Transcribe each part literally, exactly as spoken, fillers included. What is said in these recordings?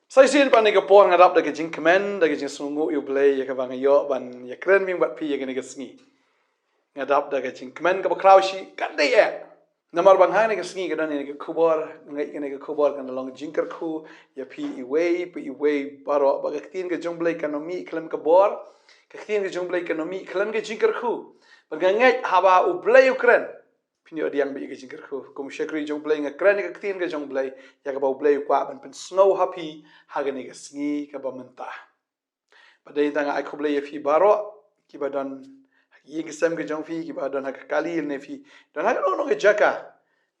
Sa shisien pat ha kane ka por nga dap da ka jingkmen, da ka jingsngewnguh ïa U Blei ïa kaba nga ïoh ban ïakren bad phi ha kane ka sngi. Nga dap da ka jingkmen kaba khraw shi katdei eh. Namar ba ha kane ka sngi ka don ïa kane ka khubor, nga ngeit kane ka khubor kan long jingkyrkhu ïa phi iwei pa iwei baroh, ba ka ktien ka jong U Blei kan ym mih khlem ka bor, ka ktien ka jong U Blei kan ym mih khlem ka jingkyrkhu. Bad nga ngeit haba U Blei u kren, phin ïoh pdiang bad ïa ka jingkyrkhu. Kum u shakri jong U Blei nga kren ïa ka ktien ka jong U Blei, ïa kaba U Blei u kwah ban pynsngew ha phi ha kane ka sngi kaba mynta. Bad dei tang nga ai khublei ïa phi baroh kiba don ha ka ïing ka sem ka jong phi, kiba don ha ka kali ne phi don ha kano kano ka jaka.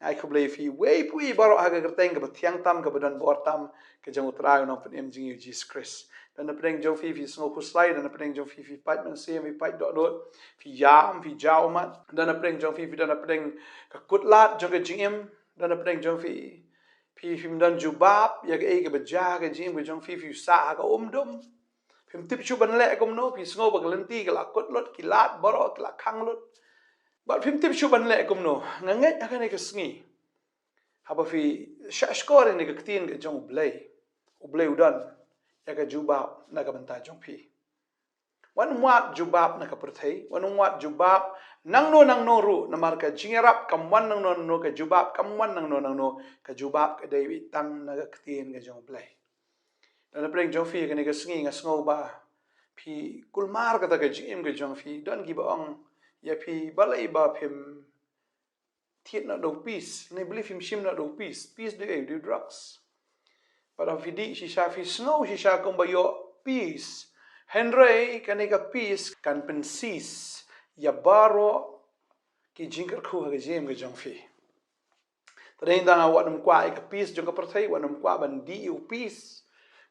Nga ai khublei ïa phi iwei pa iwei baroh ha ka kyrteng kaba thiang tam, kaba don bor tam, ka jong U Trai U Nongpynim jong ngi U Jisu Khrist. Don napdeng jong phi phi sngew khuslai, don napdeng jong phi phi pait mynsiem, phi pait dohnud, phi ïam, phi jaw ummat. Don napdeng jong phi phi don napdeng ka kut lad jong ka jingim, don napdeng jong phi phi phim don jubab ïa kaei kaba jia ha ka jingim ka jong phi, phi sah ha ka um dum. Phim tip shuh ban leh kumno, phi sngew ba ka lynti ka la kut lut, ki lad baroh ki la khang lut. Bad phim tip shuh ban leh kumno. Nga ngeit ha kane ka sngi, haba phi shah shkor ïa kane ka ktien ka jong U Blei, U Blei u don ïa ka jubab na ka bynta jong phi. Wat nym wad jubab na ka pyrthei, wat nym wad jubab nangno nangno ruh, namar ka jingïarap kam wan nangno nangno, ka jubab kam wan nangno nangno, ka jubab ka dei beit tang na ka ktien ka jong U Blei. Don napdeng jong phi ha kane ka sngi nga sngew ba phi kulmar kata ka jingim ka jong phi, don kiba ong ïa phi balei ba phim thied noh da u peace, ne balei phim shim noh da u peace, peace dei ei, dei drugs. Bad haba phi dih shisha phi sngew shisha kumba ïoh peace. Hynrei kane ka peace kan pynsis ïa baroh ki jingkyrkhu ha ka jingim ka jong phi. Te dei tang wat nym kwah ïa ka peace jong ka pyrthei, wat nym kwah ban dih ïa u peace.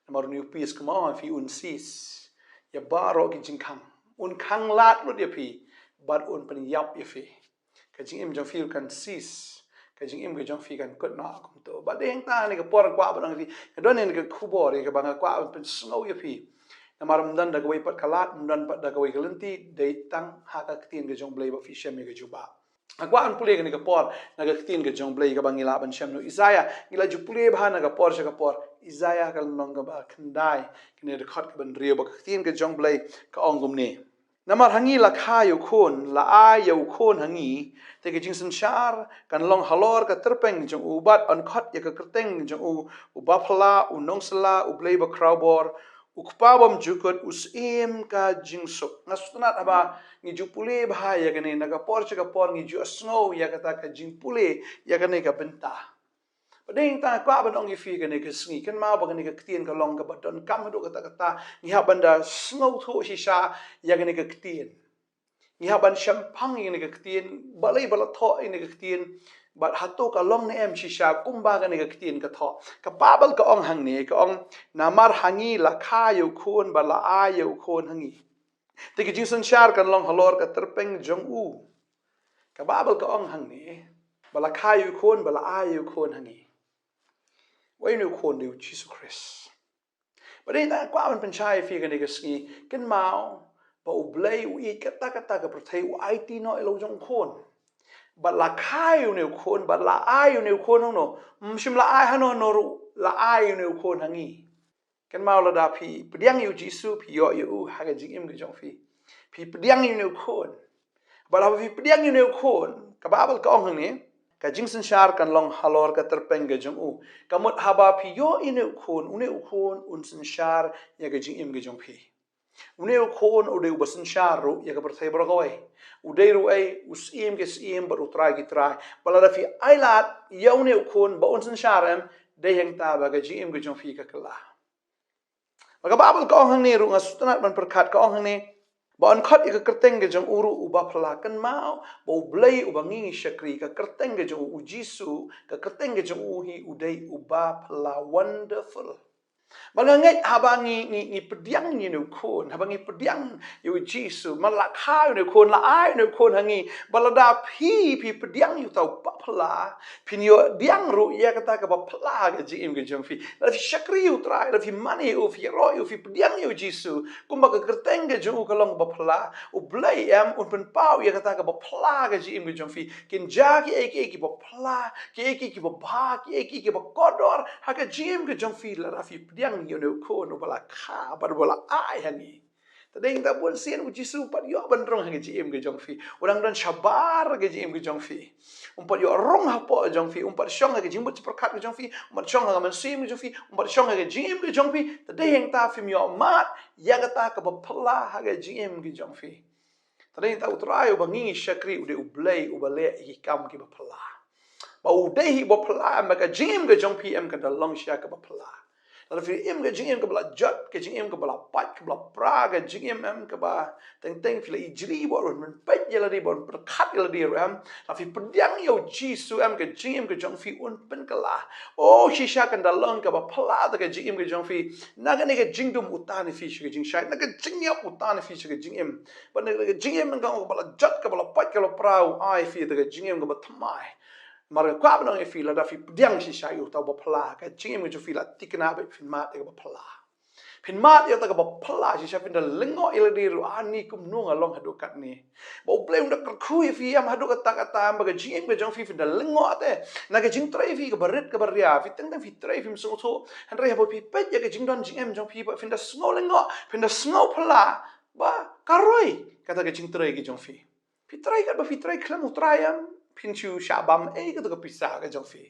Namar une u peace kumno phi, un sis ïa baroh ki jingkhang. Un khang lad lut ïa phi bad un pynïap ïa phi. Ka jingim jong phi ruh kan sis, ka jingim ka jong phi kan kut noh kumto. Bad dei tang ha kane ka por nga kwah ban ong ïa phi, ka don ïa kane ka khubor ïa kaba nga kwah ban pynsngew ïa phi. Namar ym don da kawei pat ka lad, ym don pat da kawei ka lynti, dei tang ha ka ktien ka jong U Blei ba phi shem ïa ka jubab. Nga kwah ban pule ha kane ka por na ka ktien ka jong U Blei kaba ngi lah ban shem na u Isaiah. Ngi la ju pule bha na ka por sha ka por. Isaiah ka lynnong kaba khyndai, kane ka dkhot kaba hynriew, ba ka ktien ka jong U Blei ka ong kumne: Namar ha ngi la kha ïa u khun, la ai ïa u khun ha ngi, te ka jingsynshar kan long halor ka tyrpeng jong u, bad yn khot ïa ka kyrteng jong u, U Baphylla, U Nongsylla, U Blei Bakhrawbor, U Kpa Bymjukut, U Syiem ka Jingsuk. Nga sngewtynnat haba ngi ju pule bha ïa kane, na ka por sha ka por ngi ju sngew ïa kata ka jingpule ïa kane ka bynta. Bad dei tang nga kwah ban ong ïa phi ha kane ka sngi, kynmaw ba kane ka ktien ka long kaba donkam haduh katta katta. Ngi hap ban da sngewthuh shisha ïa kane ka ktien. Ngi hap ban shemphang ïa kane ka ktien, balei ba la thoh ïa kane ka ktien, bad hato ka long ne em shisha kumba kane ka ktien ka thoh. Ka Baibl ka ong hangne, ka ong: Namar ha ngi la kha ïa u khun bad la ai ïa u khun ha ngi, te ka jingsynshar kan long halor ka tyrpeng jong u. Ka Baibl ka ong hangne ba la kha ïa u khun bad la ai ïa u khun ha ngi. Uei une u khun? Dei U Jisu Khrist. Bad dei tang nga kwah ban pynshai ïa phi ha kane ka sngi, kynmaw ba U Blei u ïeit katta katta ka pyrthei, u aiti noh ïa la u jong u khun. Bad la kha ïa une u khun, bad la ai ïa une u khun hangno? Ym shym la ai hangno hangno ruh, la ai ïa une u khun ha ngi. Kynmaw, lada phi pdiang ïa U Jisu, phi ïoh ïa u ha ka jingim ka jong phi. Phi pdiang ïa une u khun. Bad haba phi pdiang ïa une u khun, ka Baibl ka ong hangne, ka jingsynshar kan long halor ka tyrpeng ka jong u. Ka mut haba phi ïoh ïa une u khun, une u khun un synshar ïa ka jingim ka jong phi. Une u khun u dei uba synshar ruh ïa ka pyrthei baroh kawei. U dei ruh ei, U Syiem ki syiem bad U Trai ki trai. Bad lada phi ailad ïa une u khun ba un synshar, em, dei hangta ba ka jingim ka jong phi ka kylla. Bad ka Baibl ka ong hangne ruh, nga sngewtynnat ban pyrkhat, ka ong hangne: Ba yn khot ïa ka kyrteng ka jong u ruh U Baphylla. Kynmaw ba U Blei uba ngi shakri, ka kyrteng ka jong u, U Jisu, ka kyrteng ka jong u hi u dei U Baphylla, wonderful. Bad nga ngeit haba ngi, ngi, ngi pdiang ïa une u khun, haba ngi pdiang ïa U Jisu, ma la kha ïa une u khun, la ai ïa une u khun ha ngi, bad lada phi, phi pdiang ïa uta U Baphylla, phin ïoh pdiang ruh ïa kata kaba phylla ha ka jingim ka jong phi. Lada phi shakri ïa U Trai, lada phi mane ïa u, phi ïaroh ïa u, phi pdiang ïa U Jisu kumba ka kyrteng ka jong u ka long kaba phylla, U Blei, em, un pynpaw ïa kata kaba phylla ha ka jingim ka jong phi. Kin jia kiei kiei kiba phylla, kiei kiei kiba bha, kiei kiei kiba kordor ha ka jingim ka jong phi, lada phi pdiang ïa une u khun uba la kha bad uba la ai ha ngi. Te dei nangta bun sien u Jisu um pat ïoh ban rung ha ka jingim ka jong phi. U dang don shabar ka jingim ka jong phi. Um pat ïoh rung hapoh jong phi, um pat shong ha ka jingmut jingpyrkhat ka jong phi, um pat shong ha ka mynsiem ka jong phi, um pat shong ha ka jingim ka jong phi. Te dei nangta phim ïoh mad ïa kata kaba phylla ha ka jingim ka jong phi. Te dei nangta U Trai uba ngi shakri u dei U Blei uba leh ïa ki kam kiba phylla. Ba u dei hi uba phylla, em, ba ka jingim ka jong phi em kan da long shisha kaba phylla. Lada phi im ka jingim kaba la jot, ka jingim kaba la pait, kaba la pra, ka jingim em kaba teng teng phi la ijli bad ruh pynpeit ïa lade bad pyrkhat ïa lade ruh em. Lada phi pdiang ïa u Jisu em, ka jingim ka jong phi un pynkylla. Oh, shisha kan da long kaba phylla da ka jingim ka jong phi. Na kane ka jingdum u tan ïa phi sha ka jingshai, na ka jingïap u tan ïa phi sha ka jingim. Bad na ka jingim kaba la jot, kaba la pait, kaba la pra u ai ïa phi da ka jingim kaba thymmai. Namar nga kwah ban ong ïa phi, lada phi pdiang shisha ïa uta uba phylla, ka jingim ka jong phi la thikna bad phin mad ïa kaba phylla. Phin mad ïa uta kaba phylla shisha, phin da lyngngoh ïa lade ruh, ani kumno nga long haduh katne. Ba U Blei un da kyrkhu ïa phi em haduh katta katta em, ba ka jingim ka jong phi phin da lyngngoh te. Na ka jingtrei phi kaba rit kaba ria, phi teng teng phi trei phim sngewthuh. Hynrei haba phi peit ïa ka jingdon jingem jong phi ba phin da sngew lyngngoh, phin da sngew phylla. Ba ka roi kata ka jingtrei ka jong phi. Phi trei katba phi trei khlem U Trai em, phin shu shah bam ei kata ka pisa ka jong phi.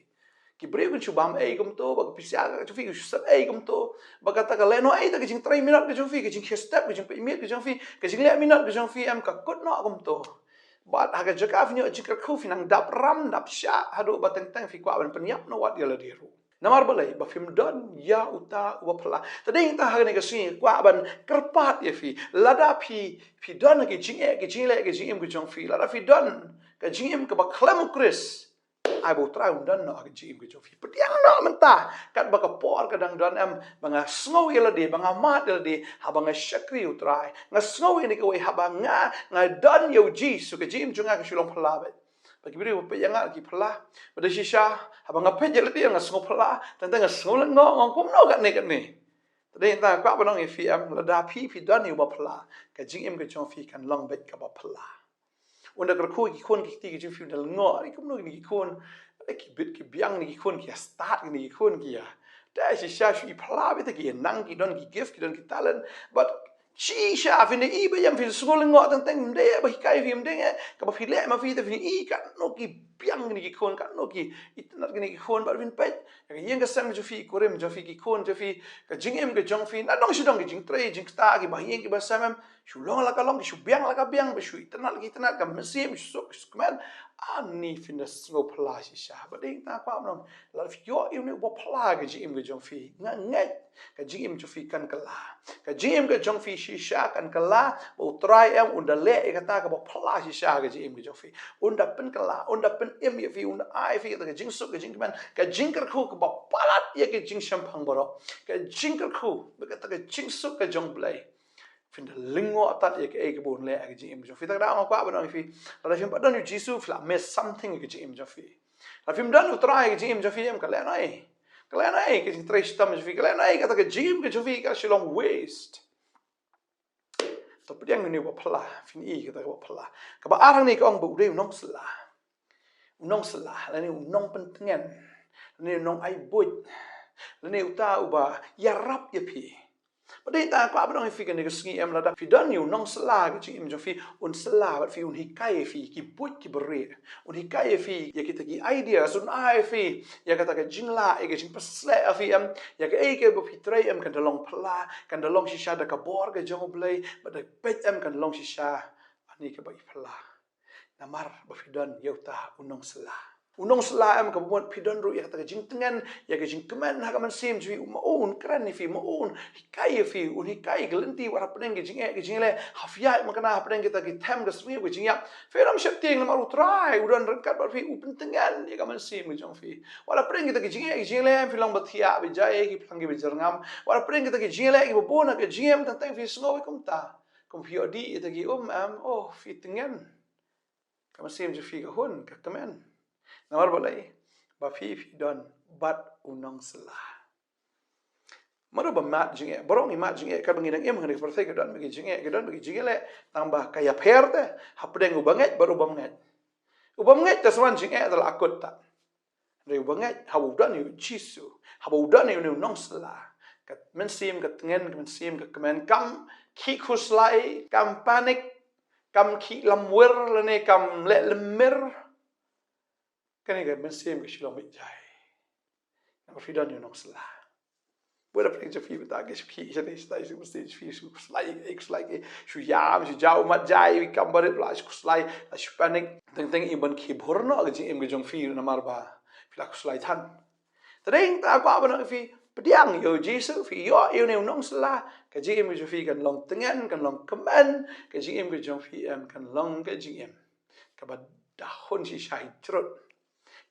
Ki briew kin shu bam ei kumto, ba ka pisa ka jong phi shu sep ei kumto. Ba kata ka lehnoh ei ta ka jingtrei minot ka jong phi, ka jingkhie step, ka jingpeit miet ka jong phi, ka jingleh minot ka jong phi em ka kut noh kumto. Bad ha ka jaka phin ïoh jingkyrkhu phin nang dap ram dap shah haduh ba teng teng phi kwah ban pynïap noh wat ïa lade ruh. Namar balei? Ba phim don ïa uta uba phylla. Te dei nangta ha kane ka sngi kwah ban kyrpad ïa phi. Lada phi, phi don ha ka jingeh, ka jingleh, ka jingim ka jong phi. Lada phi don ka jingim kaba khlem U Khrist, ai ba U Trai un don noh ha ka jingim ka jong phi. Pdiang noh mynta katba ka por ka dang don em, ba nga sngew ïa lade, ba nga mad ïa lade, haba nga shakri U Trai. Nga sngew ïa kane kawei, haba nga, nga don ïa U Jisu, ka jingim jong nga ka shu long phylla beit. Ba ki briew ba peit ïa nga ki phylla. Ba da shisha haba nga peit ïa lade nga sngew phylla, tang tang nga sngew lyngngoh, nga ong kumno katne katne. Te dei nangta kwah ban ong ïa phi em, lada phi, phi don ïa uba phylla, ka jingim ka jong phi kan long beit kaba phylla. Un da kyrkhu ïa ki khun ki kti ki jong phi, un da lyngngoh, ai kumno kine ki khun, ai ki bit ki biang kine ki khun, ki ïa stad kine ki khun, ki ïa. Te shisha shu i phylla beit, ki ïa nang, ki don ki gift, ki don ki talent. But shisha phin da i ba ïam, phin sngew lyngngoh teng teng, ym dei ba hikai phi, ym dei eh kaba phi leh ma phi, te phin i katno ki biang kine ki khun, katno ki itynnad kine ki khun. Bad phin peit ïa ka ïing ka sem jong phi, kurim jong phi, ki khun jong phi, ka jingim ka jong phi, na dong shi dong ki jingtrei jingktah, kiba ïing kiba sem em, shu long la ka long, ki shu biang la ka biang, ba shu itynnad la ki itynnad, ka mynsiem shu suk shu kmen. Ani phin da sngew phylla shisha. Ba dei nangta kwah ban ong, lada phi ïoh ïa une uba phylla ha ka jingim ka jong phi, nga ngeit ka jingim jong phi kan kylla. Ka jingim ka jong phi shisha kan kylla, ba U Trai em un da leh ïa kata kaba phylla shisha ha ka jingim ka jong phi. Un da pynkylla, un da pynim ïa phi, un da ai ïa phi kata ka jingsuk, ka jingkmen, ka jingkyrkhu kaba palat ïa ka jingshemphang baroh. Ka jingkyrkhu bad kata ka jingsuk ka jong U Blei. Phin da lyngngoh tad ïa kaei kaba un leh ha ka jingim jong phi. Te kata nga kwah ban ong ïa phi, lada phim pat don ïa U Jisu, phi la miss something ha ka jingim jong phi. Lada phim don U Trai ha ka jingim jong phi em, ka lehnoh ei, ka lehnoh ei ka jingtrei shitom jong phi, ka lehnoh ei kata ka jingim ka jong phi ka shu long waste. To pdiang ïa une uba phylla, phin i kata kaba phylla. Kaba ar hangne ka ong ba u dei u nongsylla. U nongsylla, lane u nongpyntngen, lane u nongai buit, lane uta uba ïarap ïa phi. Ba dei nangta kwah ban ong ïa phi kane ka sngi em, lada phi don ïa u nongsylla ha ka jingim jong phi, un sylla bad phi, un hikai ïa phi ki buit kiba rieh. Un hikai ïa phi ïa kita ki ideas, un ai ïa phi ïa kata ka jinglah, ïa ka jingpynshlur ïa phi em, ïa kaei kaba phi trei em kan da long phylla, kan da long shisha da ka bor ka jong U Blei, bad da peit em kan da long shisha ani kaba i phylla. Namar ba phi don ïa uta u nongsylla. U nongsylla em, kaba mut phi don ruh ïa kata ka jingtngen, ïa ka jingkmen ha ka mynsiem jong phi, u ma un kren ïa phi, ma un hikai ïa phi, un hikai ïa ka lynti wat hapdeng ka jingeh ka jingleh, ha phi ïaid mynta hapdeng kita ki them ka sngi ka jingïap. Phi ym sheptieng namar U Trai u don ryngkat bad phi, u pyntngen ïa ka mynsiem ka jong phi. Wat hapdeng kita ki jingeh ka jingleh, phi long ba thiah ba jai, ki phlang kiba jyrngam. Wat hapdeng kita ki jingleh kiba bun ha ka jingim, teng teng phi sngew kumta. Kum phi ïoh dih ïa kita ki um em, oh, phi tngen. Ka mynsiem jong phi ka hun, ka kmen. Namar balei? Ba phi, phi don bad u nongsylla. Mano ba mad jingeh? Baroh ngi mad jingeh, katba ngi dang im ha kane ka pyrthei ka don bad ki jingeh, ka don bad ki jingeh leh, tang ba ka ïapher te hapdeng u bangeit bad u bym ngeit. U bym ngeit te sa wan jingeh te la akut ta. Hynrei u bangeit, haba u don ïa u Jisu, haba u don ïa une u nongsylla, Ka mynsiem ka tngen, ka mynsiem ka kmen, kam khih khuslai, kam panic, kam khih lamwir lane kam leh lymmer. Kane ka mynsiem ka shu long beit jai. Namar phi don ïa u nongsylla. Bun na pdeng jong phi mynta ki shu khih shane shatai, shu mynsiem, shu phi shu khuslai, eh, khuslai, eh, shu ïam, shu jaw mat jai, kam barit la shu khuslai, la shu panic. Teng teng im ban khih bhur noh ka jingim ka jong phi namar ba phi la khuslai than. Te dei tang kwah ban ong ïa phi, pdiang ïa u Jisu, phi ïoh ïa une u nongsylla, ka jingim ka jong phi kan long tngen, kan long kmen, ka jingim ka jong phi em kan long ka jingim kaba da hun shisha hi jrut.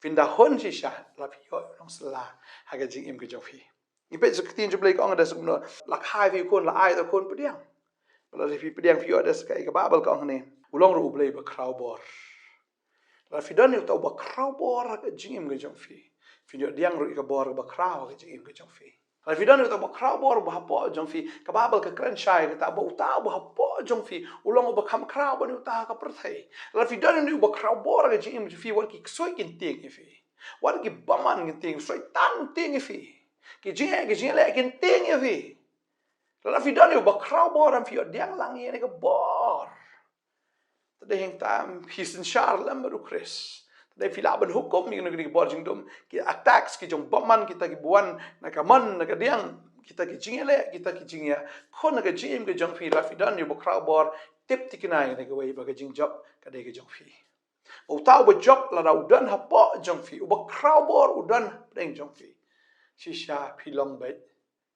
Phin da hun shisha la phi ïoh ïa u nongsylla ha ka jingim ka jong phi. Ngi peit sa ka ktien jong U Blei ka ong da sa kumno, la kha ïa phi u khun, la ai ïa u khun, pdiang. Ba lada phi pdiang phi ïoh da sa kaei ka Baibl ka ong hangne. U long ruh U Blei ba khraw bor. Lada phi don ïa uta uba khraw bor ha ka jingim ka jong phi, phin ïoh pdiang ruh ïa ka bor kaba khraw ha ka jingim ka jong phi. Lada phi don ïa uta uba khraw bor uba hapoh jong phi, ka Baibl ka kren shai kata ba uta uba hapoh jong phi u long uba kham khraw ban ïa uta ha ka pyrthei. Lada phi don ïa une uba khraw bor ha ka jingim jong phi, wat ki ksuid kin tieng ïa phi. Wat ki bymman kin tieng, Soitan tieng ïa phi. Ki jingeh, ki jingeh leh kin tieng ïa phi. Lada phi don ïa uba khraw bor, em phi ïoh pdiang lang ïa kane ka bor. Te dei hangta em phi synshar lem bad U Khrist. Te dei phi lah ban hukum ïa kane ka bor jingdum. Ki attacks ki jong bymman kita kiba wan na ka mon na ka diang, kita ki jingeh leh, kita ki jingeh khun na ka jingim ka jong phi, lada phi don ïa uba khraw bor, tip tikna ïa kane kawei ba ka jingjop ka dei ka jong phi. Uta uba jop lada u don hapoh jong phi, uba khraw bor u don hapdeng jong phi, shisha phi long beit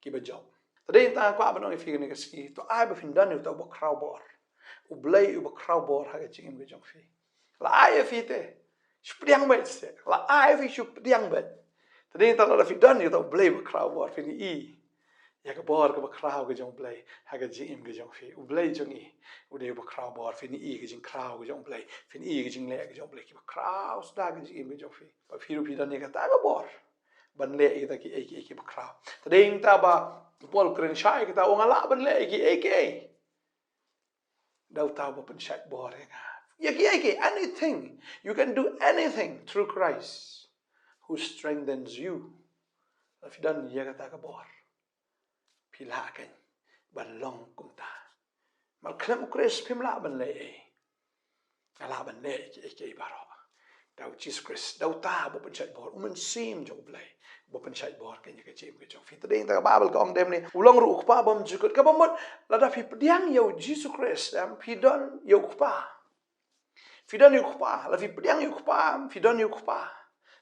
kiba jop. Te dei tang kwah ban ong ïa phi kane ka sngi, to ai ba phin don ïa uta uba khraw bor. U Blei uba khraw bor ha ka jingim ka jong phi. La ai ïa phi te, shu pdiang beit se, la ai ïa phi shu pdiang beit. Te dei tang lada phi don ïa uta U Blei uba khraw bor, phin i ïa ka bor kaba khraw ka jong U Blei ha ka jingim ka jong phi. U Blei jong ngi u dei uba khraw bor, phin i ka jingkhraw ka jong U Blei, phin i ka jingleh ka jong U Blei kiba khraw sda ka jingim ka jong phi. Ba phi ruh phi don ïa kata ka bor ban leh ïa kita kiei kiei kiba khraw. Te dei tang ba u Paul u kren shai kata, u ong nga lah ban leh ïa kiei kiei da uta uba pynshait bor ïa nga. Ïa kiei kiei, anything. You can do anything through Christ who strengthens you. Lada phi don ïa kata ka bor, phi lah kein ban long kumta. Namar khlem U Khrist phim lah ban leh ei. Nga lah ban leh kiei kiei baroh da U Jisu Khrist, da uta uba pynshait bor, U Mynsiem jong U Blei uba pynshait bor kein ïa ka jingim ka jong phi. Te dei tang ka Baibl ka ong de mynne, u long ruh u kpa bymjukut. Kaba mut lada phi pdiang ïa U Jisu Khrist, em phi don ïa u kpa. Phi don ïa u kpa, lada phi pdiang ïa u kpa, em phi don ïa u kpa.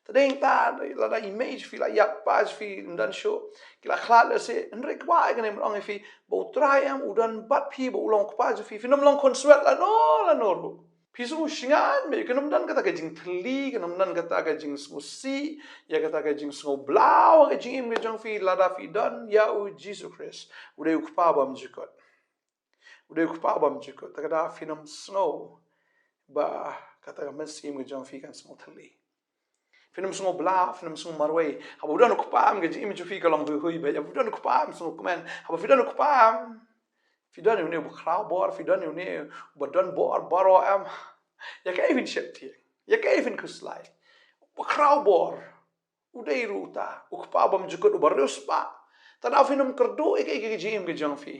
Te dei tang lada i mei jong phi la ïap, pa jong phi ym don shuh, ki la khlad lehse, hynrei kwah ïa kane ban ong ïa phi ba U Trai em u don bad phi, ba u long u kpa jong phi, phin ym long khun swet lano lano ruh. Phi sngew shngaiñ beit, kan ym don kata ka jingthylli, kan ym don kata ka jingsngewsih, ïa kata ka jingsngewblaw ha ka jingim ka jong phi lada phi don ïa U Jisu Khrist. U dei u kpa bymjukut. U dei u kpa bymjukut. Te kata phin ym sngew ba kata ka mynsiem ka jong phi kan sngew thylli. Phin ym sngew blah, phin ym sngew marwei. Haba u don u kpa em ka jingim jong phi ka long huihui beit. Haba u don u kpa em sngew kmen. Haba phi don u kpa em, phi don ïa une uba khraw bor, phi don ïa une uba don bor baroh em, ïa kaei phin sheptieng, ïa kaei phin khuslai? Uba khraw bor u dei ruh uta u kpa bymjukut uba riewspah. Te da phin ym kyrduh ïa kaei ka jingim ka jong phi.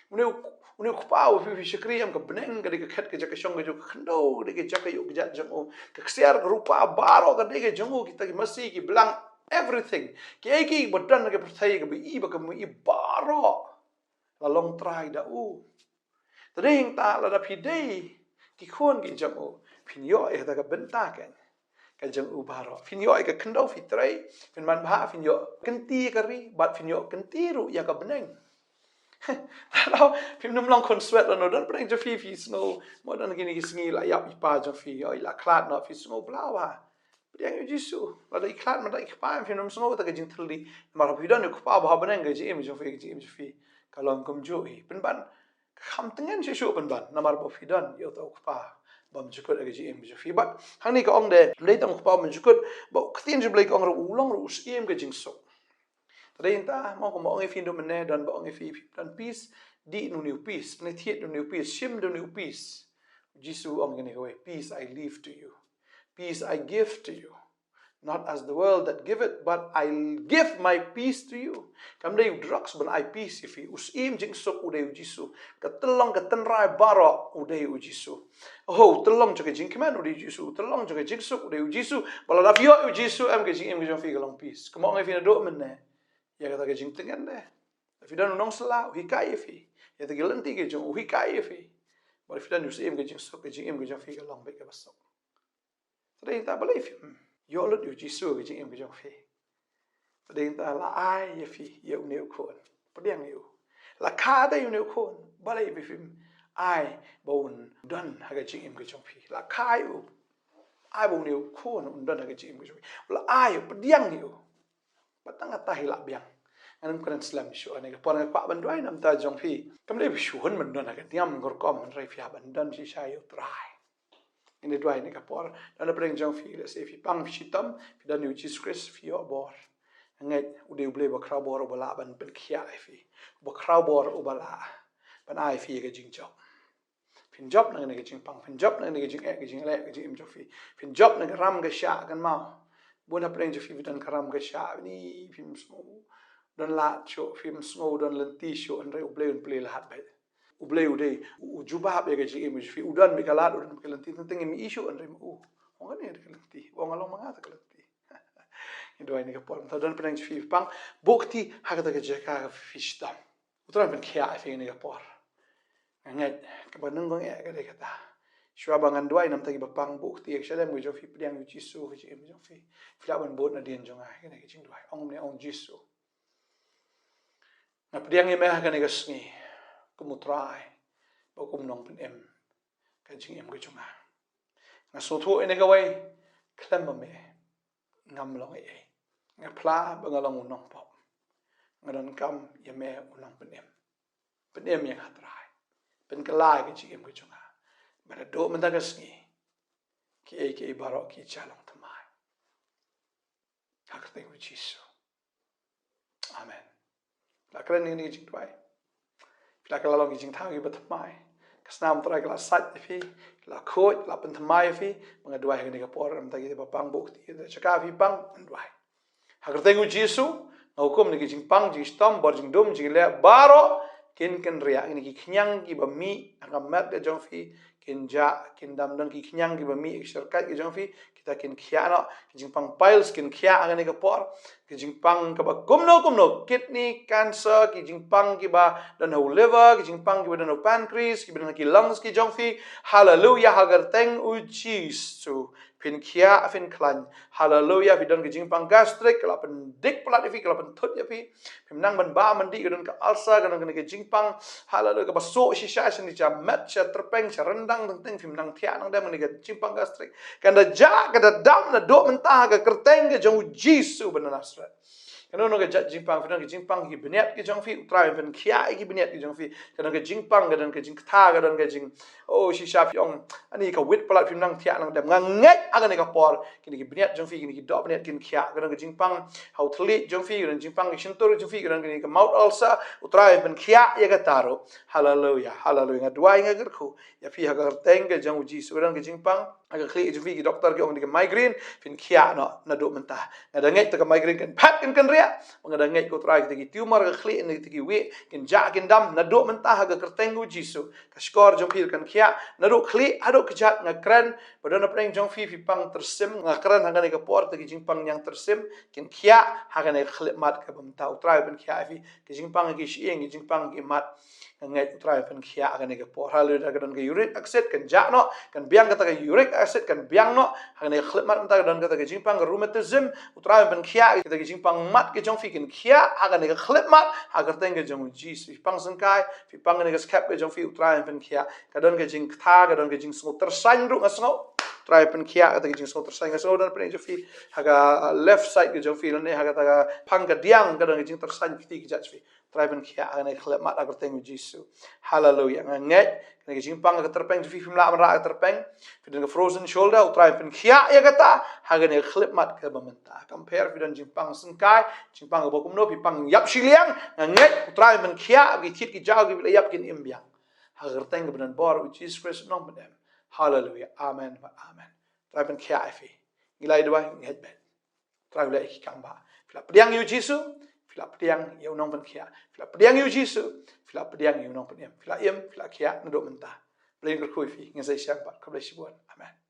Une u, une u kpa uba phi, phi shakri em, ka bneng ka dei ka khet ka jaka shong ka jong u, ka khyndew ka dei ka jaka ïuh ka jat jong u, ka ksiar ka rupa baroh ka dei ka jong u, kita ki masi ki blang, everything. Kiei kiei ba don ha ka pyrthei kaba i ba kam i baroh la long trai da u. Te dei hangta lada phi dei ki khun ki jong u, phin ïoh ïa kata ka bynta kein ka jong u baroh. Phin ïoh ïa ka khyndew phi trei, phin manbha, phin ïoh kynti ïa ka ri bad phin ïoh kynti ruh ïa ka bneng. Lada phim nym long khun swet lano, don pdeng jong phi phi sngew, mo don kine ki sngi la ïap i pa jong phi, oi la khlad noh, phi sngew blah bha. Pdiang ïa U Jisu. Lada i khlad mynta i kpa em, phim nym sngew kata ka jingthylli. Namar phi don ïa u kpa ba ha bneng, ka jingim jong phi, ka jingim jong phi ka long kumjuh hi. Pynban ka kham tngen shuh shuh pynban namar ba phi don ïa uta u kpa bymjukut ha ka jingim jong phi. Bad hangne ka ong de, ym dei tang u kpa bymjukut, ba ka ktien jong U Blei ka ong ruh u long ruh u syiem ka jingsuk. Te dei hangta mo, kumba ong ïa phi, don mynne, don ba ong ïa phi, phi don peace, dih da une u peace, pynleit thied da une u peace, shim da une u peace. U Jisu u ong kane kawei, peace I leave to you, peace I give to you. Not as the world that give it, but I give my peace to you. Kam dei u drugs ban ai peace ïa phi. U syiem jingsuk u dei u Jisu. Ka tyllong ka tynrai baroh u dei u Jisu. Oh, u tyllong jong ka jingkmen u dei u Jisu. U tyllong jong ka jingsuk u dei u Jisu. Ba lada phi ïoh u Jisu, em, ka jingim ka jong phi ka long peace. Kumno ngi, phi naduh mynne, ïa kata ka jingtngen de, phi don u nongsla u hikai ïa phi. Ïa kata ka lynti ka jong u hikai ïa phi. Ba phi don u syiem ka jingsuk, ka jingim ka jong phi ka long beit kaba suk. Te dei ta balei phim ïoh lut ïa u Jisu ha ka jingim ka jong phi? Te dei ta la ai ïa phi ïa une u khun. Pdiang ïa u. La kha ïa une u khun. Balei phim ai ba un don ha ka jingim ka jong phi? La kha ïa u. Ai ba une u khun un don ha ka jingim ka jong phi. La ai, pdiang ïa u. Ba tang kata hi la biang. Ngan ym kren slem shuh, ha kane ka por nga kwah ban duwai namar jong phi. Kam dei ba shu hun ban don ha ka niam ka rukom, hynrei phi hap ban don shisha ïa u Trai. Ngin ïa duwai ha kane ka por. Don napdeng jong phi, lehse phi pang, phi shitom, phi don ïa u Jisu Khrist, phi ïoh bor. Nga ngeit u dei u Blei ba khraw bor uba lah ban pynkhiah ïa phi. Uba khraw bor uba lah ban ai ïa phi ka jingjop. Phin jop na kane ka jingpang, phin jop na kane ka jingeh, ka jingleh, ka jingim jong phi. Phin jop na ka ram ka shah kan mut. Bun hapdeng jong phi phi don ka ram ka shah, ni phim sngew don lad shuh, phim sngew don lynti shuh, hynrei u Blei un plie lad beit. U Blei u dei u jubab ïa ka jingim jong phi. U don beit ka lad, u don beit ka lynti, teng teng ngim ïohi shuh, hynrei ma u. Ong kane ka lynti, ong ka long ma nga ka lynti. Ngi duwai ha kane ka por. Mynta don hapdeng jong phi pang, buh kti ha kata ka jaka ka phi shitom. U Trai un pynkhiah ïa phi ha kane ka por. Nga ngeit kaba nyngkong eh ka dei kata. Shuwa ba ngan duwai namar kiba pang, buh kti ha ka shalem ka jong phi, pdiang ïa u Jisu ha ka jingim jong phi. Phi lah ban bud nadien jong nga ha kane ka jingduwai. Ong ne, ong Jisu, nga pdiang ïa me ha kane ka sngi kum u Trai bad kum u Nongpynim ka jingim ka jong nga. Nga sngewthuh ïa kane kawei, khlem ma me ngam long ei ei. Nga phla ba nga long u nongpop. Nga donkam ïa me u Nongpynim. Pynim ïa nga Trai. Pynkylla ïa ka jingim ka jong nga. Ba naduh mynta ka sngi, kiei kiei baroh ki jia long thymmai. Ha ka kyrteng u Jisu. Amen. La kren ïa kane ka jingduwai. Phi la kylla long ki jingthaw kiba thymmai. Ka snam Trai ka la sait ïa phi, ka la khuid, ka la pynthymmai ïa phi. Ba nga duwai ha kane ka por, namar kita kiba pang, buh kti ha kata ka jaka phi pang, ngan duwai. Ha ka kyrteng u Jisu, nga hukum ïa kine ki jingpang, jingshitom, bor jingdum, jingleh baroh kin kynriah. Kine ki khñiang kiba mih ha ka met ka jong phi, kin jah, kin dam. Don ki khñiang kiba mih ha ka shyrkhei ka jong phi, kita kin khiah noh. Ki jingpang piles kin khiah ha kane ka por. Ki jingpang kaba kumno kumno, kidney cancer, ki jingpang kiba don ha u liver, ki jingpang kiba don ha u pancreas, kiba don ha ki lungs ki jong phi. Haleluia, ha ka kyrteng u Jisu phin khiah, phin khlaiñ. Haleluia, phi don ki jingpang gastric, ka la pyndik palat ïa phi, ka la pynthut ïa phi. Phim nang ban bam ban dih, ka don ka ulcer, ka don kane ka jingpang. Haleluia, kaba suk shisha sha ni, sha met, sha tyrpeng, sha ryndang, teng teng phim nang thiah nang dem, kane ka jingpang gastric. Kan da jah, kan da dam naduh mynta ha ka kyrteng ka jong u Jisu ba na Nasareth. Kano kano ka jait jingpang, phi don ka jingpang ki bniat ki jong phi, u Trai un pynkhiah ïa ki bniat ki jong phi. Ka don ka jingpang, ka don ka jingktha, ka don ka jing, oh, shisha phi ong, ani ka wit palat, phim nang thiah nang dem. Nga ngeit ha kane ka por, kine ki bniat jong phi, kine ki dohbniat kin khiah. Ka don ka jingpang ha u thylliej jong phi, ka don jingpang ki shyntur jong phi, ka don kine ka mouth ulcer, u Trai un pynkhiah ïa kata ruh. Haleluia, haleluia. Nga duwai, nga kyrkhu ïa phi ha ka kyrteng ka jong u Jisu. Ka don ka jingpang ha ka khlieh jong phi, ki doktor ki ong kane ka migraine, phin khiah noh naduh mynta. Nga da ngeit kata ka migraine kan phet, kan kynriah. Nga da ngeit, ko Trai, kita ki tumor ha ka khlieh, kita ki wieh, kin jah, kin dam naduh mynta ha ka kyrteng u Jisu. Ka shkor jong phi kan khiah naduh khlieh haduh kjat. Nga kren ba don napdeng jong phi, phi pang tyrsim, nga kren ha kane ka por, kita ki jingpang ñiang tyrsim kin khiah ha kane ka khyllipmat kaba mynta. U Trai un pynkhiah ïa phi. Ki jingpang ki shyieng, ki jingpang ki mat, nga ngeit u Trai un pynkhiah ha kane ka por. Haleluia. Ka don ka uric acid, kan jah noh, kan biang kata ka uric acid, kan biang noh ha kane ka khyllipmat. Mynta ka don kata ka jingpang ka rheumatism, u Trai un pynkhiah. Kita ki jingpang mat ki jong phi kin khiah ha kane ka khyllipmat, ha ka kyrteng ka jong u Jisu. Phi pang syngkai, phi pang kane ka skhem ka jong phi, u Trai un pynkhiah. Ka don ka jingktha, ka don ka jingsngew tyrsain ruh, nga sngew. U Trai un pynkhiah kata ka jingsngew tyrsain, nga sngew, don pdeng jong phi ha ka left side ka jong phi, lane ha kata ka phang kadiang, ka don ka jingtyrsain kti kjat phi. Trai pynkhiah ha kane ka khyllipmat ha ka kyrteng u Jisu. Haleluia. Nga ngeit kane ka jingpang ha ka tyrpeng jong phi, phim lah ban rah ha ka tyrpeng. Phi don ka frozen shoulder, u Trai pynkhiah ïa kata ha kane ka khyllipmat kaba mynta. Kam pher phi don jingpang syngkai, jingpang kaba kumno, phi pang ïap shiliang, nga ngeit u Trai pynkhiah, ki thied ki jaw kiba la ïap kin im biang. Ha ka kyrteng kaba don bor u Jisu Khrist u Nongpynim. Haleluia. Amen. Amen. Trai pynkhiah ïa phi. Ngi la ïa duwai, ngeit beit. Trai u leh ïa ki kam ba. Phi la pdiang ïa u Jisu, phi la pdiang ïa u nongpynkhiah. Phi la pdiang ïa u Jisu, phi la pdiang ïa u nongpynim. Phi la im, phi la khiah naduh mynta. Blei un kyrkhu ïa phi, ngin sa ïashem pat. Khublei shibun. Amen.